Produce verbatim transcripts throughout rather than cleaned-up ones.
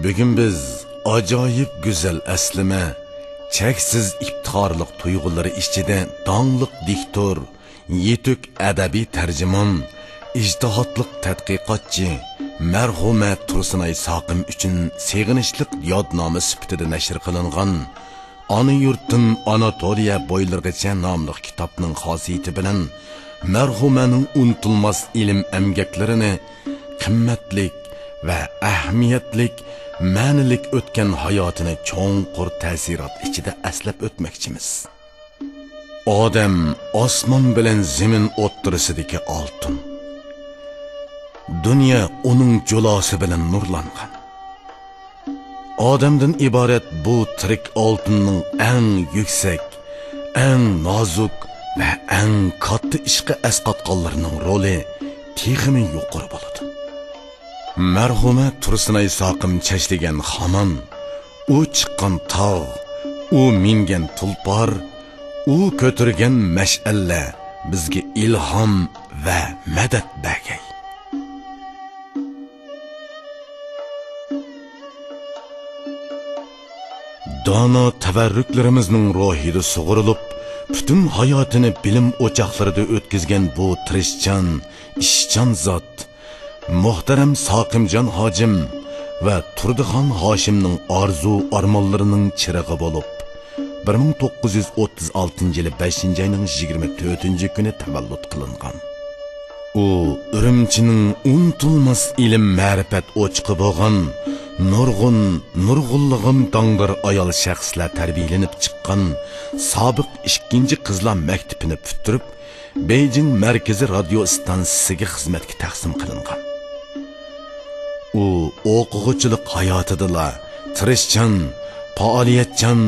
بۈگۈن بىز ئاجايىپ گۈزەل ئەسلىمە، چەكسىز ئىپتىخارلىق تۇيغۇلىرى ئىچىدە داڭلىق دىكتور، يېتۈك ئەدەبىي تەرجىمان، ئىجتىھاتلىق تەتقىقاتچى، مەرھۇمە تۇرسۇنئاي ساقىم ئۈچۈن سېغىنىشلىق يادنامە سۈپىتىدە نەشر قىلىنغان ئانا يۇرتتىن ئاناتولىيە بويلىرىغىچە ناملىق كىتابنىڭ خاسىيىتى بىلەن مەرھۇمەنىڭ ئۇنتۇلماس ئىلىم ئەمگەكلىرىنى، قىممەتلىك ۋە ئەھمىيەتلىك، مەنىلىك ئۆتكەن ھاياتىنى چوڭقۇر تەسىرات ئىچىدە ئەسلەپ ئۆتمەكچىمىز. ئادەم ئاسمان بىلەن زېمىن ئوتتۇرىسىدىكى ئالتۇن. دۇنيا ئۇنىڭ جۇلاسى بىلەن نۇرلانغان. ئادەمدىن ئىبارەت بۇ تىرىك ئالتۇننىڭ ئەڭ يۈكسەك، ئەڭ نازۇك ۋە ئەڭ كاتتا ئىشقا ئەسقاتقانلىرىنىڭ رولى تېخىمۇ يۇقىرى بولىدۇ. مەرھۇمە تۇرسۇنئاي ساقىم چەشلىگەن خامان، ئۇ چىققان تاغ، ئۇ مىنگەن تۇلپار، ئۇ كۆتۈرگەن مەشئەللەر بىزگە ئىلھام ۋە مەدەت بەرگەي. دانا تەۋەررۈكلىرىمىزنىڭ روھىدا سۇغۇرۇلۇپ، پۈتۈن ھاياتىنى بىلىم ئوچاقلىرىدا ئۆتكۈزگەن بۇ تىرىشچان، ئىشچان زات، مۇھتەرەم ساقىمجان ھاجىم ۋە تۇردىخان ھاشىمنىڭ ئارزۇ-ئارمانلىرىنىڭ چىرىغى بولۇپ، بىر مىڭ توققۇز يۈز ئوتتۇز ئالتىنچى يىلى بەشىنچى ئاينىڭ يىگىرمە تۆتىنچى كۈنى تەۋەللۇت قىلىنغان. ئۇ ئۈرۈمچىنىڭ ئۇنتۇلماس ئىلىم-مەرىپەت ئوچىقى بولغان نۇرغۇن، نۇرغۇنلىغان داڭدار ئايال شەخسلەر تەربىيەلىنىپ چىققان سابىق ئىككىنچى قىزلار مەكتىپىنى پۈتتۈرۈپ، بېيجىڭ مەركىزىي رادىيو ئىستانسىسىگە خىزمەتكە تەقسىم قىلىنغان. ئۇ ئوقۇغۇچىلىق ھاياتىدىلا تىرىشچان، پائالىيەتچان،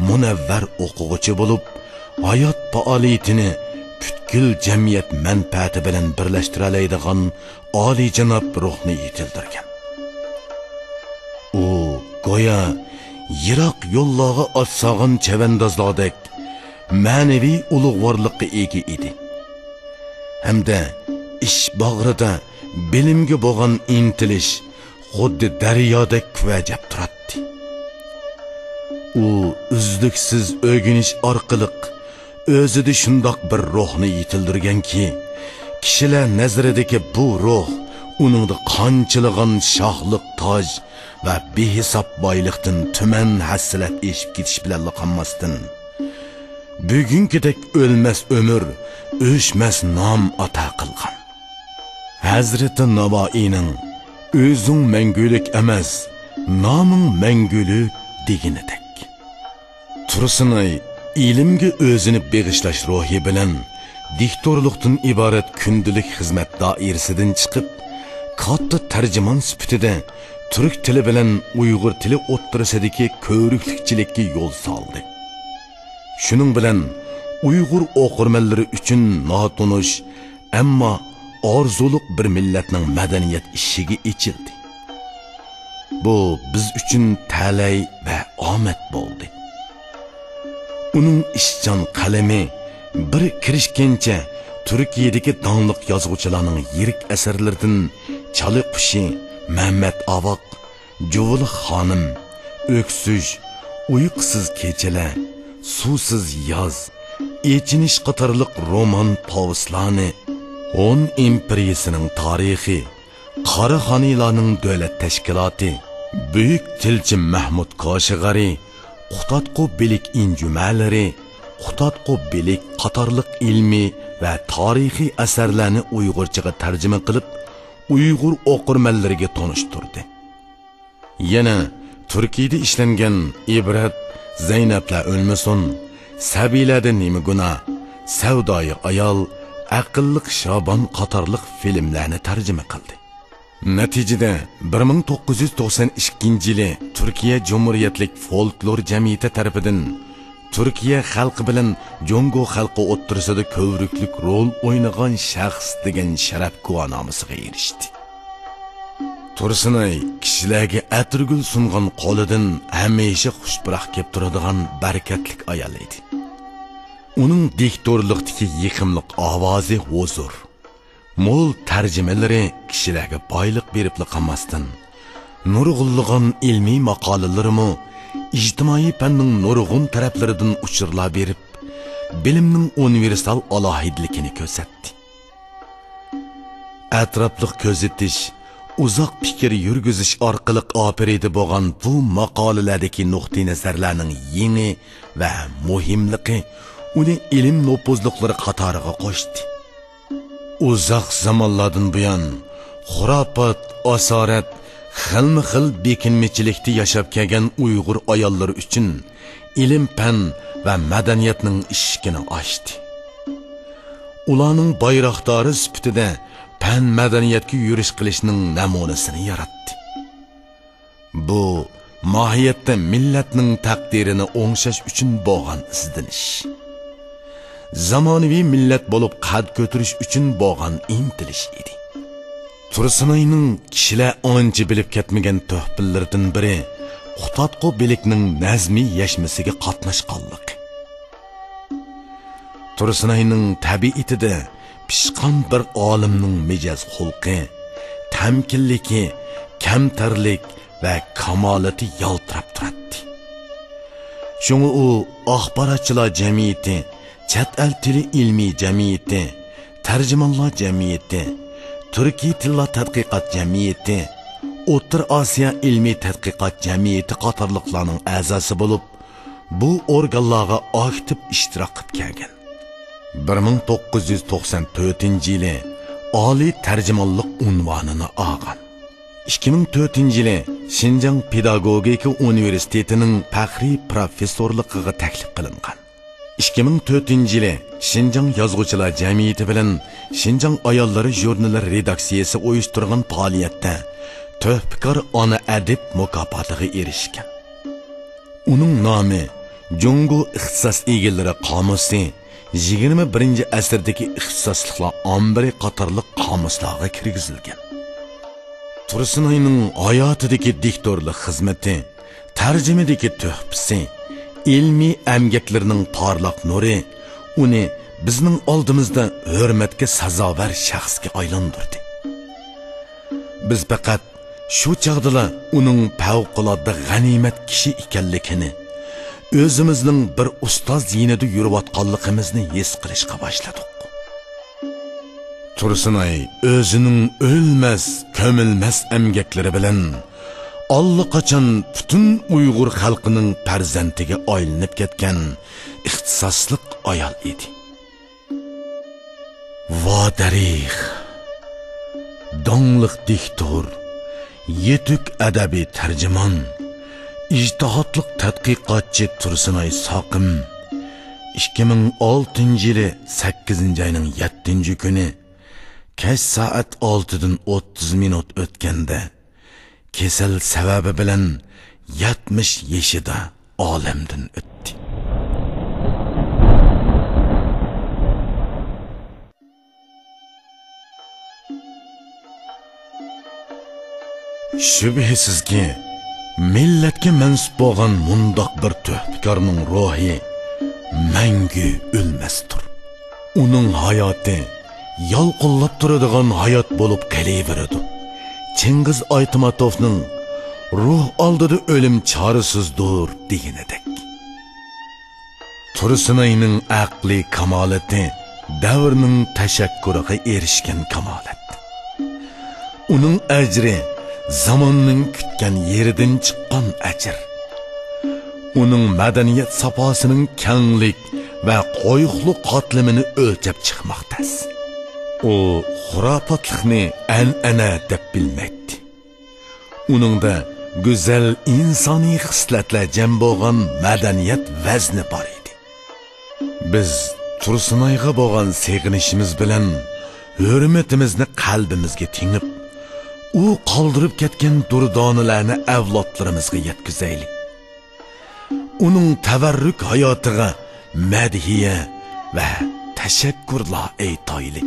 مۇنەۋۋەر ئوقۇغۇچى بولۇپ، ھايات پائالىيىتىنى پۈتكۈل جەمئىيەت مەنپەئەتى بىلەن بىرلەشتۈرەلەيدىغان ئالىيجاناب روھنى يېتىلدۈرگەن. ئۇ گويا يىراق يوللارغا ئات سالغان چەۋەندازلاردەك مەنىۋى ئۇلۇغۋارلىققا ئىگە ئىدى. ھەمدە ئىش باغرىدا بىلىمگە بولغان ئىنتىلىش خۇددى دەريادەك كۈۋەجەپ تۇراتتى. ئۇ ئۈزلۈكسىز ئۆگىنىش ئارقىلىق ئۆزىدە شۇنداق بىر روھنى يېتىلدۈرگەنكى، كىشىلەر نەزىرىدىكى بۇ روھ ئۇنىڭدا قانچىلىغان شاھلىق تاج ۋە بىھېساب بايلىقتىن تۈمەن ھەسسىلەپ ئېشىپ كېتىش بىلەنلا قالماستىن، بۈگۈنكىدەك ئۆلمەس ئۆمۈر، ئۆچمەس نام ئاتا قىلغان. ھەزرىتى ناۋائىينىڭ «ئۆزۈڭ مەڭگۈلۈك ئەمەس، نامىڭ مەڭگۈلۈك» دېگىنىدەك، تۇرسۇنئاي ئىلىمگە ئۆزىنى بېغىشلاش روھى بىلەن دىكتورلۇقتىن ئىبارەت كۈندىلىك خىزمەت دائىرىسىدىن چىقىپ، كاتتا تەرجىمان سۈپىتىدە تۈرك تىلى بىلەن ئۇيغۇر تىلى ئوتتۇرىسىدىكى كۆۋرۈكلۈكچىلىككە يول سالدى. شۇنىڭ بىلەن ئۇيغۇر ئوقۇرمەنلىرى ئۈچۈن ناتونۇش، ئەمما ئارزۇلۇق بىر مىللەتنىڭ مەدەنىيەت ئىشىكى ئېچىلدى. بۇ بىز ئۈچۈن تەلەي ۋە ئامەت بولدى. ئۇنىڭ ئىشچان قەلىمى بىر كىرىشكەنچە تۈركىيەدىكى داڭلىق يازغۇچىلارنىڭ يىرىك ئەسەرلىرىدىن چالى قۇشى، مەمەت ئاۋاق، جۇۋۇلۇق خانىم، ئۆكسۈش، ئۇيقۇسىز كېچىلەر، سۇسىز ياز، ئېچىنىش قاتارلىق رومان پوۋېستلارنى، ھون ئىمپېرىيىسىنىڭ تارىخى، قاراخانىيلارنىڭ دۆلەت تەشكىلاتى، بۈيۈك تىلچى مەھمۇد كاشىغەرى، قۇتادغۇ بىلىك ئىنجۈمەلىرى، قۇتادغۇ بىلىك قاتارلىق ئىلمىي ۋە تارىخىي ئەسەرلەرنى ئۇيغۇرچىغا تەرجىمە قىلىپ، ئۇيغۇر ئوقۇرمەنلىرىگە تونۇشتۇردى. يەنە تۈركىيەدە ئىشلەنگەن ئىبرەت، زەينەپلەر ئۆلمىسۇن، سەبىيلەردە نېمە گۇناھ، سەۋدايى ئايال، ئەقىللىق شابان قاتارلىق فىلىملەرنى تەرجىمە قىلدى. نەتىجىدە، بىر مىڭ توققۇز يۈز توقسان ئىككىنچى يىلى تۈركىيە جۇمھۇرىيەتلىك فولكلور جەمئىيىتى تەرىپىدىن تۈركىيە خەلقى بىلەن جۇڭگو خەلقى ئوتتۇرىسىدا كۆۋرۈكلۈك رول ئوينىغان شەخس دېگەن شەرەپ گۇۋاھنامىسىغا ئېرىشتى. تۇرسۇنئاي كىشىلەرگە ئەتىرگۈل سۇنغان قولىدىن ھەمىشە خۇش پۇراق كېلىپ تۇرىدىغان بەرىكەتلىك ئايال ئىدى. ئۇنىڭ دىكتورلۇقتىكى يېقىملىق ئاۋازى ھۇزۇر، مول تەرجىمىلىرى كىشىلەرگە بايلىق بېرىپلا قالماستىن، نۇرغۇنلىغان ئىلمىي ماقالىلىرىمۇ ئىجتىمائىي پەننىڭ نۇرغۇن تەرەپلىرىدىن ئۇچۇرلار بېرىپ، بىلىمنىڭ ئۇنىۋېرسال ئالاھىدىلىكىنى كۆرسەتتى. ئەتراپلىق كۆزىتىش، ئۇزاق پىكىر يۈرگۈزۈش ئارقىلىق ئاپىرىدە بولغان بۇ ماقالىلەردىكى نۇقتىئىنەزەرلەرنىڭ يېڭى ۋە مۇھىملىقى ئۇنى ئىلىم نوپۇزلۇقلىرى قاتارىغا قوشتى. ئۇزاق زامانلاردىن بۇيان خۇراپات، ئاسارەت، خىلمۇ خىل بېكىنمىچىلىكتە ياشاپ كەلگەن ئۇيغۇر ئاياللىرى ئۈچۈن ئىلىم-پەن ۋە مەدەنىيەتنىڭ ئىشىكىنى ئاچتى. ئۇلارنىڭ بايراقدارى سۈپىتىدە پەن-مەدەنىيەتكە يۈرۈش قىلىشنىڭ نەمۇنىسىنى ياراتتى. بۇ ماھىيەتتە مىللەتنىڭ تەقدىرىنى ئوڭشاش ئۈچۈن بولغان ئىزدىنىش. زامانىۋى مىللەت بولۇپ قەد كۆتۈرۈش ئۈچۈن بولغان ئىنتىلىش ئىدى. تۇرسۇنئاينىڭ كىشىلەر ئانچە بىلىپ كەتمىگەن تۆھپىلىرىدىن بىرى قۇتادغۇ بىلىكنىڭ نەزمىي يەشمىسىگە قاتناشقانلىقى. تۇرسۇنئاينىڭ تەبىئىتىدە پىشقان بىر ئالىمنىڭ مىجەز خۇلقى، تەمكىنلىكى، كەمتەرلىك ۋە كامالىتى يالتىراپ تۇراتتى. شۇڭا ئۇ ئاخباراتچىلار جەمئىيىتى، چەت ئەل تىلى ئىلمىي جەمئىيىتى، تەرجىمانلار جەمئىيىتى، تۈركىي تىللار تەتقىقات جەمئىيىتى، ئوتتۇرا ئاسىيا ئىلمىي تەتقىقات جەمئىيىتى قاتارلىقلارنىڭ ئەزاسى بولۇپ، بۇ ئورگانلارغا ئاكتىپ ئىشتىراك قىلىپ كەلگەن. بىر مىڭ توققۇز يۈز توقسان تۆتىنچى يىلى ئالىي تەرجىمانلىق ئۇنۋانىنى ئالغان. ئىككى مىڭ تۆتىنچى يىلى شىنجاڭ پېداگوگىكا ئۇنىۋېرسىتېتىنىڭ پەخرىي پروفېسسورلۇقىغا تەكلىپ قىلىنغان. ئىككى مىڭ تۆتىنچى يىلى شىنجاڭ يازغۇچىلار جەمئىيىتى بىلەن شىنجاڭ ئاياللىرى ژۇرنىلى رېداكسىيەسى ئۇيۇشتۇرغان پائالىيەتتە تۆھپىكار ئانا ئەدىب مۇكاپاتىغا ئېرىشكەن. ئۇنىڭ نامى جۇڭگو ئىختىساس ئىگىلىرى قامۇسى، يىگىرمە بىرىنچى ئەسىردىكى ئىختىساسلىقلار ئامبىرى قاتارلىق قامۇسلارغا كىرگۈزۈلگەن. تۇرسۇنئاينىڭ ھاياتىدىكى دىكتورلۇق خىزمىتى، تەرجىمىدىكى تۆھپىسى، ئىلمىي ئەمگەكلىرىنىڭ پارلاق نۇرى ئۇنى بىزنىڭ ئالدىمىزدا ھۆرمەتكە سازاۋەر شەخسكە ئايلاندۇردى. بىز پەقەت شۇ چاغدىلا ئۇنىڭ پەۋقۇلئاددە غەنىيمەت كىشى ئىكەنلىكىنى، ئۆزىمىزنىڭ بىر ئۇستاز يېنىدا يۈرۈۋاتقانلىقىمىزنى ھېس قىلىشقا باشلىدۇق. تۇرسۇنئاي ئۆزىنىڭ ئۆلمەس، كۆمۈلمەس ئەمگەكلىرى بىلەن ئاللىقاچان پۈتۈن ئۇيغۇر خەلقىنىڭ پەرزەنتىگە ئايلىنىپ كەتكەن ئىختىساسلىق ئايال ئىدى. ۋادەرىخ، داڭلىق دىكتور، يېتۈك ئەدەبىي تەرجىمان، ئىجتىھاتلىق تەتقىقاتچى تۇرسۇنئاي ساقىم ئىككى مىڭ ئالتىنچى يىلى سەككىزىنچى ئاينىڭ يەتتىنچى كۈنى كەچ سائەت ئالتىدىن ئوتتۇز مىنۇت ئۆتكەندە، كېسەل سەۋەبى بىلەن يەتمىش يېشىدا ئالەمدىن ئۆتتى. شۈبھىسىزكى، مىللەتكە مەنسۇپ بولغان مۇنداق بىر تۆھپىكارنىڭ روھى مەڭگۈ ئۆلمەستۇر. ئۇنىڭ ھاياتى يالقۇنلاپ تۇرىدىغان ھايات بولۇپ قېلىۋېرىدۇ. چىڭگىز ئايتماتوفنىڭ «روھ ئالدىدا ئۆلۈم چارىسىزدۇر» دېگىنىدەك. تۇرسۇنئاينىڭ ئەقلىي كامالىتى دەۋرنىڭ تەشەككۇرىغا ئېرىشكەن كامالەت. ئۇنىڭ ئەجرى زاماننىڭ كۈتكەن يېرىدىن چىققان ئەجىر. ئۇنىڭ مەدەنىيەت ساپاسىنىڭ كەڭلىك ۋە قويۇقلۇق قاتلىمىنى ئۆلچەپ چىقماق تەس. ئۇ خۇراپاتلىقنى ئەنئەنە دەپ بىلمەيتتى. ئۇنىڭدا گۈزەل ئىنسانىي خىسلەتلەر جەم بولغان مەدەنىيەت ۋەزنى بار ئىدى. بىز تۇرسۇنئايغا بولغان سېغىنىشىمىز بىلەن ھۆرمىتىمىزنى قەلبىمىزگە تېڭىپ، ئۇ قالدۇرۇپ كەتكەن دۇردانىلەرنى ئەۋلادلىرىمىزغا يەتكۈزەيلى. ئۇنىڭ تەۋەررۈك ھاياتىغا مەدھىيە ۋە تەشەككۇرلار ئېيتايلى.